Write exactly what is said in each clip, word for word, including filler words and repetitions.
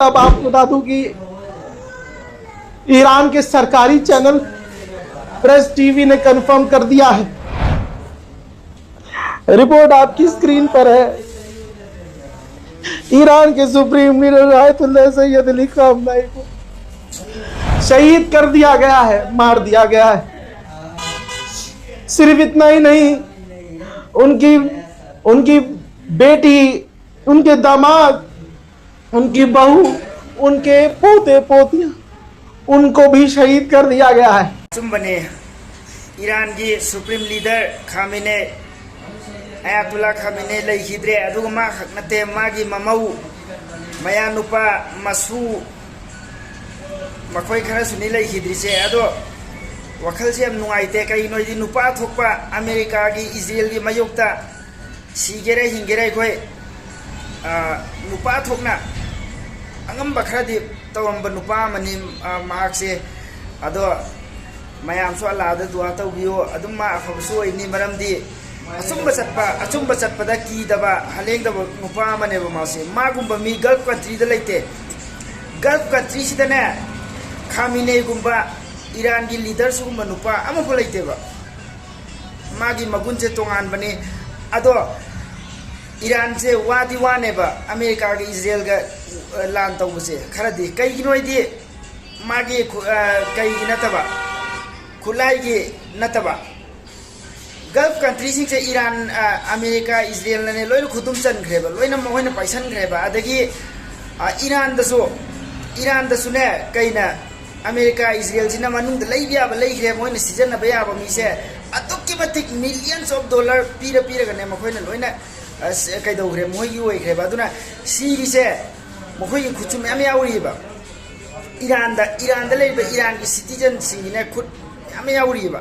अब आपको बता दूं कि ईरान के सरकारी चैनल प्रेस टीवी ने कंफर्म कर दिया है, रिपोर्ट आपकी स्क्रीन पर है, ईरान के supreme leader ayatollah Syed Ali खामनाई को शहीद कर दिया गया है, मार दिया गया है। सिर्फ इतना ही नहीं, उनकी उनकी बेटी, उनके दामाद, उनकी बहू, उनके पोते पोतियां, उनको भी शहीद कर दिया गया है। ꯑꯆꯨꯝꯕꯅꯦ꯫ ꯏꯔꯥꯟꯒꯤ ꯁꯨꯄ꯭ꯔꯤꯝ ꯂꯤꯗꯔ ꯈꯥꯃꯤꯅꯦ, ꯑꯌꯥꯇꯨꯜꯂꯥ ꯈꯥꯃꯤꯅꯦ ꯂꯩꯈꯤꯗ꯭ꯔꯦ꯫ ꯑꯗꯨꯒ ꯃꯥ ꯈꯛ ꯅꯠꯇꯦ, ꯃꯥꯒꯤ ꯃꯃꯧ, ꯃꯌꯥꯅꯨꯄꯥ, ꯃꯁꯨ, ꯃꯈꯣꯏ ꯈꯔꯁꯨꯅꯤ ꯂꯩꯈꯤꯗ꯭ꯔꯤꯁꯦ꯫ ꯑꯗꯣ ꯋꯥꯈꯜꯁꯦ ꯌꯥꯝ ꯅꯨꯡꯉꯥꯏꯇꯦ꯫ ꯀꯩꯒꯤꯅꯣ ꯍꯥꯏꯗꯤ, ꯅꯨꯄꯥ ꯊꯣꯛꯄ ꯑꯃꯦꯔꯤꯀꯥꯒꯤ ꯏꯖꯔꯦꯜꯒꯤ ꯃꯥꯌꯣꯛꯇ ꯁꯤꯒꯦꯔꯥ ꯍꯤꯡꯒꯦꯔꯥ ꯑꯩꯈꯣꯏ, ꯑ, ꯅꯨꯄꯥ ꯊꯣꯛꯅ ꯑꯉꯝꯕ ꯈꯔꯗꯤ ꯇꯧꯔꯝꯕ ꯅꯨꯄꯥ ꯑꯃꯅꯤ, ꯑ, ꯃꯍꯥꯛꯁꯦ꯫ ꯑꯗꯣ ꯃꯌꯥꯝꯁꯨ ꯑꯜꯂꯥꯗ ꯗꯨꯋꯥ ꯇꯧꯕꯤꯌꯨ꯫ ꯑꯗꯨꯝ ꯃꯥ ꯑꯐꯕꯁꯨ ꯑꯣꯏꯅꯤ, ꯃꯔꯝꯗꯤ ꯑꯆꯨꯝꯕ ꯆꯠꯄ, ꯑꯆꯨꯝꯕ ꯆꯠꯄꯗ ꯀꯤꯗꯕ, ꯍꯂꯦꯡꯗꯕ ꯅꯨꯄꯥ ꯑꯃꯅꯦꯕ ꯃꯥꯁꯦ꯫ ꯃꯥꯒꯨꯝꯕ ꯃꯤ ꯒꯜꯐ ꯀꯟꯇ꯭ꯔꯤꯗ ꯂꯩꯇꯦ꯫ ꯒꯜꯐ ꯀꯟꯇ꯭ꯔꯤꯁꯤꯗꯅꯦ, ꯈꯥꯃꯤꯅꯦꯒꯨꯝꯕ ꯏꯔꯥꯟꯒꯤ ꯂꯤꯗꯔ ꯁꯤꯒꯨꯝꯕ ꯅꯨꯄꯥ ꯑꯃꯐꯥꯎ ꯂꯩꯇꯦꯕ꯫ ꯃꯥꯒꯤ ꯃꯒꯨꯟꯁꯦ ꯇꯣꯉꯥꯟꯕꯅꯤ꯫ ꯑꯗꯣ ꯏꯔꯥꯟꯁꯦ ꯋꯥꯗꯤ ꯋꯥꯅꯦꯕ ꯑꯃꯦꯔꯤꯀꯥꯒ ꯏꯖꯔꯦꯜꯒ, ꯑ, ꯂꯥꯟ ꯇꯧꯕꯁꯦ ꯈꯔꯗꯤ꯫ ꯀꯩꯒꯤꯅꯣ ꯍꯥꯏꯗꯤ, ꯃꯥꯒꯤ ꯈꯨ-, ꯑ, ꯀꯩꯒꯤ ꯅꯠꯇꯕ, ꯈꯨꯠꯂꯥꯏꯒꯤ ꯅꯠꯇꯕ, ꯒꯜꯐ ꯀꯟꯇ꯭ꯔꯤꯁꯤꯡꯁꯦ ꯏꯔꯥꯟ, ꯑ, ꯑꯃꯦꯔꯤꯀꯥ, ꯏꯖꯔꯦꯜꯅꯅꯦ ꯂꯣꯏꯅ ꯈꯨꯗꯨꯝ ꯆꯟꯈ꯭ꯔꯦꯕ, ꯂꯣꯏꯅ ꯃꯈꯣꯏꯅ ꯄꯥꯏꯁꯟꯈ꯭ꯔꯦꯕ꯫ ꯑꯗꯒꯤ, ꯑ, ꯏꯔꯥꯟꯗꯁꯨ, ꯏꯔꯥꯟꯗꯁꯨꯅꯦ ꯀꯩꯅ ꯑꯃꯦꯔꯤꯀꯥ, ꯏꯖꯔꯦꯜꯁꯤꯅ ꯃꯅꯨꯡꯗ ꯂꯩꯕ ꯌꯥꯕ ꯂꯩꯈ꯭ꯔꯦ, ꯃꯣꯏꯅ ꯁꯤꯖꯤꯟꯅꯕ ꯌꯥꯕ ꯃꯤꯁꯦ ꯑꯗꯨꯛꯀꯤ ꯃꯇꯤꯛ millions of dollar ꯄꯤꯔ ꯄꯤꯔꯒꯅꯦ ꯃꯈꯣꯏꯅ ꯂꯣꯏꯅ, ꯑ, ꯁ-, ꯀꯩꯗꯧꯈ꯭ꯔꯦ, ꯃꯣꯏꯒꯤ ꯑꯣꯏꯈ꯭ꯔꯦꯕ꯫ ꯑꯗꯨꯅ ꯁꯤꯒꯤꯁꯦ ꯃꯈꯣꯏꯒꯤ ꯈꯨꯠꯁꯨ ꯃꯌꯥꯝ ꯌꯥꯎꯔꯤꯕ꯫ ꯏꯔꯥꯟꯗ, ꯏꯔꯥꯟꯗ ꯂꯩꯔꯤꯕ ꯏꯔꯥꯟꯒꯤ ꯁꯤꯇꯤꯖꯟꯁꯤꯡꯒꯤꯅꯦ ꯈꯨꯠ ꯃꯌꯥꯝ ꯌꯥꯎꯔꯤꯕ꯫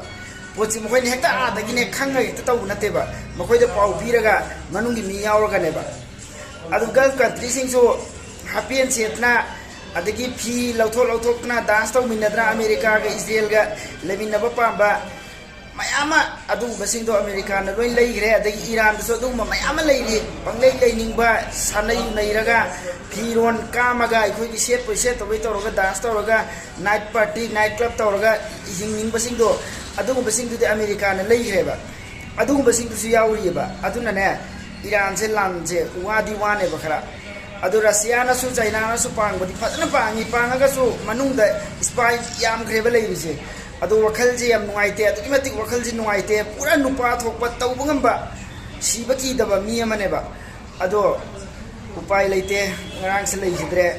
ꯄꯣꯠꯁꯤ ꯃꯈꯣꯏꯅ ꯍꯦꯛꯇ ꯑꯥꯗꯒꯤꯅꯦ ꯈꯪꯉꯒ ꯍꯦꯛꯇ ꯇꯧꯕ ꯅꯠꯇꯦꯕ, ꯃꯈꯣꯏꯗ ꯄꯥꯎ ꯄꯤꯔꯒ ꯃꯅꯨꯡꯒꯤ ꯃꯤ ꯌꯥꯎꯔꯒꯅꯦꯕ꯫ ꯑꯗꯨ ꯒꯜꯐ ꯀꯟꯇ꯭ꯔꯤꯁꯤꯡꯁꯨ ꯍꯥꯄꯦꯟ ꯁꯦꯠꯇꯅ, ꯑꯗꯒꯤ ꯐꯤ ꯂꯧꯊꯣꯛ ꯂꯧꯊꯣꯛꯇꯅ ꯗꯥꯟꯁ ꯇꯧꯃꯤꯟꯅꯗꯅ ꯑꯃꯦꯔꯤꯀꯥꯒ ꯏꯖꯔꯦꯜꯒ ꯂꯩꯃꯤꯟꯅꯕ ꯄꯥꯝꯕ ꯃꯌꯥꯝ ꯑꯃ ꯑꯗꯨꯒꯨꯝꯕꯁꯤꯡꯗꯣ ꯑꯃꯦꯔꯤꯀꯥꯅ ꯂꯣꯏ ꯂꯩꯈ꯭ꯔꯦ꯫ ꯑꯗꯒꯤ ꯏꯔꯥꯟꯗꯁꯨ ꯑꯗꯨꯒꯨꯝꯕ ꯃꯌꯥꯝ ꯑꯃ ꯂꯩꯔꯤ꯫ ꯄꯪꯂꯩ ꯂꯩꯅꯤꯡꯕ, ꯁꯥꯟꯅꯩ ꯅꯩꯔꯒ, ꯐꯤꯔꯣꯟ ꯀꯥꯝꯃꯒ, ꯑꯩꯈꯣꯏꯒꯤ ꯁꯦꯠꯄꯣꯏ ꯁꯦꯠꯇꯕꯣꯏ ꯇꯧꯔꯒ, ꯗꯥꯟꯁ ꯇꯧꯔꯒ, ꯅꯥꯏꯠ ꯄꯥꯔꯇꯤ, ꯅꯥꯏꯠ ꯀ꯭ꯂꯕ ꯇꯧꯔꯒ ꯍꯤꯡꯅꯤꯡꯕꯁꯤꯡꯗꯣ, ꯑꯗꯨꯒꯨꯝꯕꯁꯤꯡꯗꯨꯗꯤ ꯑꯃꯦꯔꯤꯀꯥꯅ ꯂꯩꯈ꯭ꯔꯦꯕ꯫ ꯑꯗꯨꯒꯨꯝꯕꯁꯤꯡꯗꯨꯁꯨ ꯌꯥꯎꯔꯤꯑꯕ꯫ ꯑꯗꯨꯅꯅꯦ, ꯏꯔꯥꯟꯁꯦ ꯂꯥꯟꯁꯦ ꯋꯥꯗꯤ ꯋꯥꯅꯦꯕ ꯈꯔ꯫ ꯑꯗꯣ ꯔꯁꯤꯌꯥꯅꯁꯨ ꯆꯥꯏꯅꯥꯅꯁꯨ ꯄꯥꯡꯕꯗꯤ ꯐꯖꯅ ꯄꯥꯡꯉꯤ, ꯄꯥꯡꯉꯒꯁꯨ ꯃꯅꯨꯡꯗ ꯏꯁꯄꯥꯏ ꯌꯥꯝꯈ꯭ꯔꯦꯕ ꯂꯩꯔꯤꯁꯦ꯫ ꯑꯗꯣ ꯋꯥꯈꯜꯁꯦ ꯌꯥꯝ ꯅꯨꯡꯉꯥꯏꯇꯦ, ꯑꯗꯨꯛꯀꯤ ꯃꯇꯤꯛ ꯋꯥꯈꯜꯁꯦ ꯅꯨꯡꯉꯥꯏꯇꯦ꯫ ꯄꯨꯔꯥ ꯅꯨꯄꯥ ꯊꯣꯛꯄ, ꯇꯧꯕ ꯉꯝꯕ, ꯁꯤꯕ ꯀꯤꯗꯕ ꯃꯤ ꯑꯃꯅꯦꯕ꯫ ꯑꯗꯣ ꯎꯄꯥꯏ ꯂꯩꯇꯦ, ꯉꯔꯥꯡꯁꯦ ꯂꯩꯈꯤꯗ꯭ꯔꯦ꯫